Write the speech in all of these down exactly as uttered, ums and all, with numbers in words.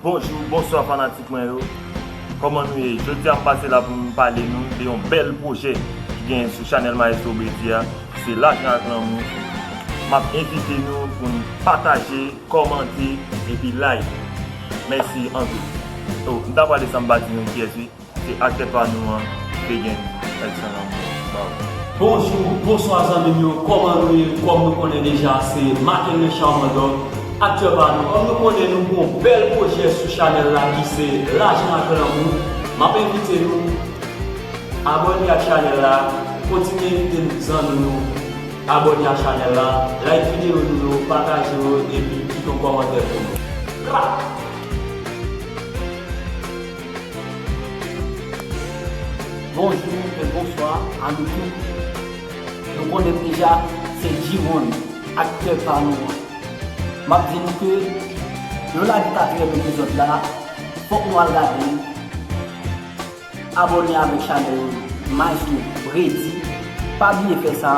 Bonjou, bonswa fanatik mwen yo. Kòman nou ye? Jodi a m pase la pou m pale nou de yon bèl pwojè ki genyen sou chanèl Maestro Brady a. Se Lajan ak Lanmou. M ap envite nou pou n pataje, kòmante, epi like. Mèsi anpil. Oh, m ta pale san m pa di nou kiyès wi. Se aktè pa nou an, Vegen, Elson Lanmou. Ba w. Bonjou, bonswa zanmi m yo, kòman nou ye? Kòm nou konnen deja, se Makenle Charmandor, aktè pa nou. Kòm nou konnen, nou gen yon bèl pwojè sou chanèl la ki se Lajan ak Lanmou. M ap envite nou abòne ak chanèl la, kontinye envite zanmi nou abòne ak chanèl la, like videyo nou yo, pataje yo, epi kite yon kòmantè pou nou. Pra! Bonjou oubyen bonswa a nou tout. Nou konnen m deja, se G-One, aktè pa nou an. M ap di nou ke yon ladi ka trèt epizòd la, fòk nou al gade l. Abòne avèk chanèl Maestro Brady. Pa bliye fè sa,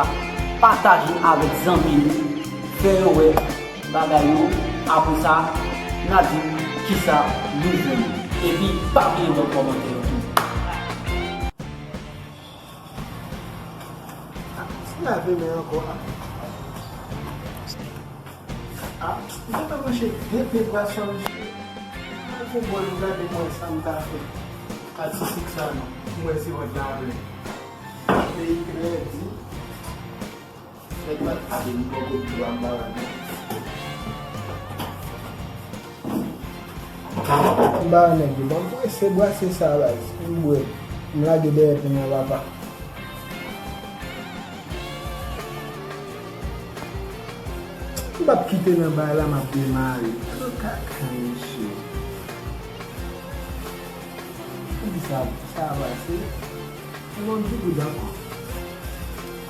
pataje avèk zanmi nou, fè yo wè bagay yo. Apre sa, n a di w kisa nou jwenn. Epi, pa bliye ban kòmantè yo tou. Ti lave men ankò a. A, m gentan manche de pe pwason, mesye. Al fè bòl m gade m wè sa m ka fè. Atistik sa non, m wè se wòd la vle. Peyi trè di. Nèg mal ale m bò kote dlo a m pa wè non. M ba nèg yo, ban m prese bwase sa baz. M bwè. M lage dèyè pen an papa. M p ap kite nan bay la, m ap demare. Gwo kaka, mesye. Kisa sa pase? Yon ti goud ankò.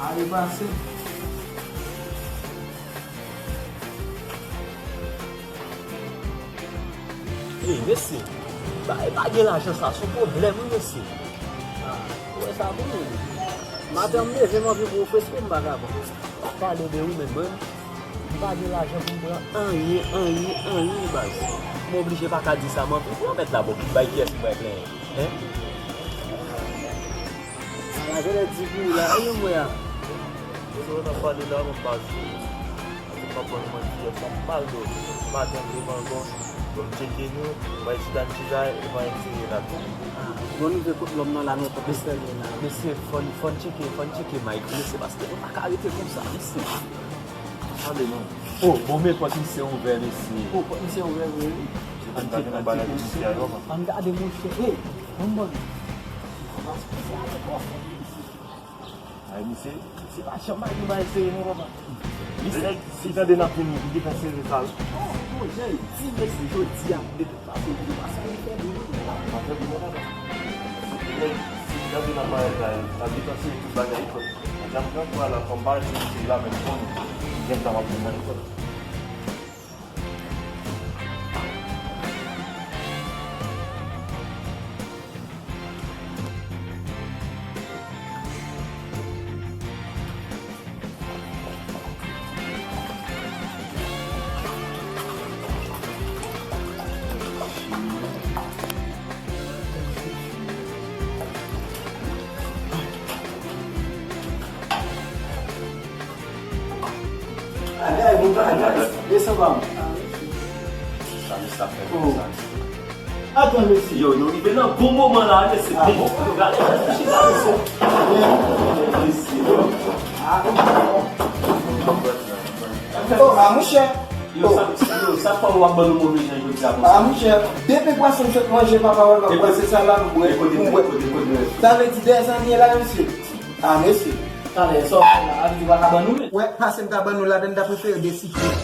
Ale pase. Ey, mesye, ba, e pa gen lajan sa, se yon pwoblèm, wi, mesye. Ah, ou wè sa pou nou. Maten m leve, m anvi bwè fresko, m pa ka pran. W ap pale de ou menm, mwen, m pa gen lajan pou m pran anyen, anyen, anyen, baz. M oblije pa ka di sa, m anvi pran mèt la, bon, bay kiyès m bay plenyen, en? Sa la genlè di pou ou la, e menm mwen a. Kote w t ap pale la, menm baz. Ou pa ban m manti, yè sa m mal dòmi. Maten m leve ankò, bon, m tcheke nou, m wè chita n chita, e pa yon serye la tou. Ah, bon, nou vle kot lòm nan la, nou poko serye la. Mesye, fò n, fò n tcheke, fò n tcheke Mike, mesye, paske nou pa ka rete konsa, mesye. Ale non. Oh, bon, men pòt misye ouvè, mesye. Oh, pòt misye ouvè vre, wi. Se konn gade nan bagay misye a yo, man. Ann gade, monchè. Hey, bon, bon. Ay, misye, misye pa janm bay nou bagay serye non, papa. Misye, si tande n ap vini, li gentan sere sa, wi. Oh, bon, jan l di, mesye, jodi a, de tout fason, de tout fason, li fè bri. Li pa fè bri non, papa. Misye, si tande n ap parèt la, l ap gentan sere tout bagay, wi, frè m. Jan m pran kwa la, fò m parèt sou misye la, men m konnen li gen tan m ap vin nan lekòl. Bagay, bon bagay. Desann pa m. Sa mesye ap fè konsa. Atann, mesye. Yo, nou rive nan bon moman la, mesye. Ah bon? Yo, gade, mesye, chita, mesye. Mesye, yo. Ah, bon. Oh, ah, monchè. Yo, sa, yo, sa fè w ap ban nou move jan jodi a konsa? Ah, monchè, depi pwason m sot manje, papa, wè, m ap pase sa la, m bwè, m bwè. Sa vle di dèzanye la, mesye. Ah, mesye. Talè, sa w fè la, a di w pa ka ban nou, men. Wè, pase m ta ban nou ladann, ta prefere de sitwon.